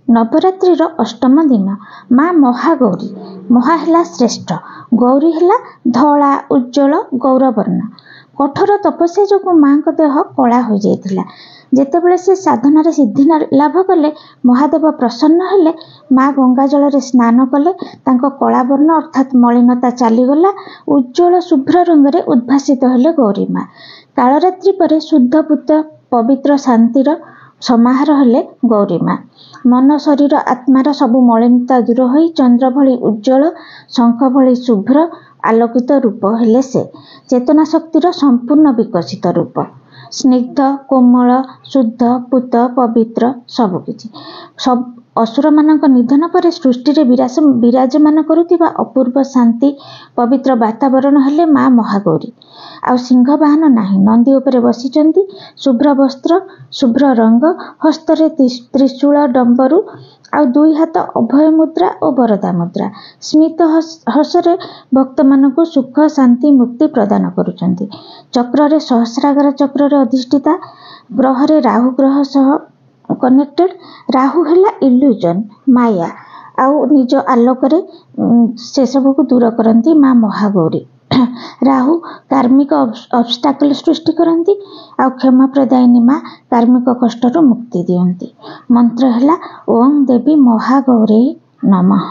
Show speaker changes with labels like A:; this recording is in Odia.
A: ନବରାତ୍ରିର ଅଷ୍ଟମ ଦିନ ମା ମହାଗୌରୀ। ମହା ହେଲା ଶ୍ରେଷ୍ଠ, ଗୌରୀ ହେଲା ଧଳା, ଉଜ୍ଜ୍ୱଳ, ଗୌରବର୍ଣ୍ଣ। କଠୋର ତପସ୍ୟା ଯୋଗୁଁ ମାଙ୍କ ଦେହ କଳା ହୋଇଯାଇଥିଲା। ଯେତେବେଳେ ସେ ସାଧନାରେ ସିଦ୍ଧି ଲାଭ କଲେ, ମହାଦେବ ପ୍ରସନ୍ନ ହେଲେ। ମା ଗଙ୍ଗା ଜଳରେ ସ୍ନାନ କଲେ, ତାଙ୍କ କଳା ବର୍ଣ୍ଣ ଅର୍ଥାତ୍ ମଳିନତା ଚାଲିଗଲା, ଉଜ୍ଜ୍ୱଳ ଶୁଭ୍ର ରଙ୍ଗରେ ଉଦ୍ଭାସିତ ହେଲେ ଗୌରୀ ମା। କାଳରାତ୍ରି ପରେ ଶୁଦ୍ଧ, ପୂତ, ପବିତ୍ର ଶାନ୍ତିର ସମାହାର ହେଲେ ଗୌରୀ ମା। ମନ, ଶରୀର, ଆତ୍ମାର ସବୁ ମଳିନତା ଦୂର ହୋଇ ଚନ୍ଦ୍ର ଭଳି ଉଜ୍ଜ୍ୱଳ, ଶଙ୍ଖ ଭଳି ଶୁଭ୍ର ଆଲୋକିତ ରୂପ ହେଲେ ସେ। ଚେତନା ଶକ୍ତିର ସମ୍ପୂର୍ଣ୍ଣ ବିକଶିତ ରୂପ, ସ୍ନିଗ୍ଧ, କୋମଳ, ଶୁଦ୍ଧ, ପୂତ, ପବିତ୍ର ସବୁକିଛି। ସବୁ ଅସୁରମାନଙ୍କ ନିଧନ ପରେ ସୃଷ୍ଟିରେ ବିରାଜମାନ କରୁଥିବା ଅପୂର୍ବ ଶାନ୍ତି, ପବିତ୍ର ବାତାବରଣ ହେଲେ ମା ମହାଗୌରୀ। ଆଉ ସିଂହ ବାହନ ନାହିଁ, ନନ୍ଦୀ ଉପରେ ବସିଛନ୍ତି। ଶୁଭ୍ର ବସ୍ତ୍ର, ଶୁଭ୍ର ରଙ୍ଗ, ହସ୍ତରେ ତ୍ରିଶୂଳ, ଡମ୍ବରୁ, ଆଉ ଦୁଇ ହାତ ଅଭୟ ମୁଦ୍ରା ଓ ବରଦା ମୁଦ୍ରା। ସ୍ମିତ ହସରେ ଭକ୍ତମାନଙ୍କୁ ସୁଖ, ଶାନ୍ତି, ମୁକ୍ତି ପ୍ରଦାନ କରୁଛନ୍ତି। ଚକ୍ରରେ ସହସ୍ରାଗାର ଚକ୍ରରେ ଅଧିଷ୍ଠିତା, ଗ୍ରହରେ ରାହୁ ଗ୍ରହ ସହ କନେକ୍ଟେଡ୍। ରାହୁ ହେଲା ଇଲ୍ୟୁଜନ୍, ମାୟା, ଆଉ ନିଜ ଆଲୋକରେ ସେସବୁକୁ ଦୂର କରନ୍ତି ମା ମହାଗୌରୀ। ରାହୁ କାର୍ମିକ ଅବଷ୍ଟାକଲ ସୃଷ୍ଟି କରନ୍ତି, ଆଉ କ୍ଷମା ପ୍ରଦାୟିନୀ ମା କାର୍ମିକ କଷ୍ଟରୁ ମୁକ୍ତି ଦିଅନ୍ତି। ମନ୍ତ୍ର ହେଲା ଓଁ ଦେବୀ ମହାଗୌରୀ ନମଃ।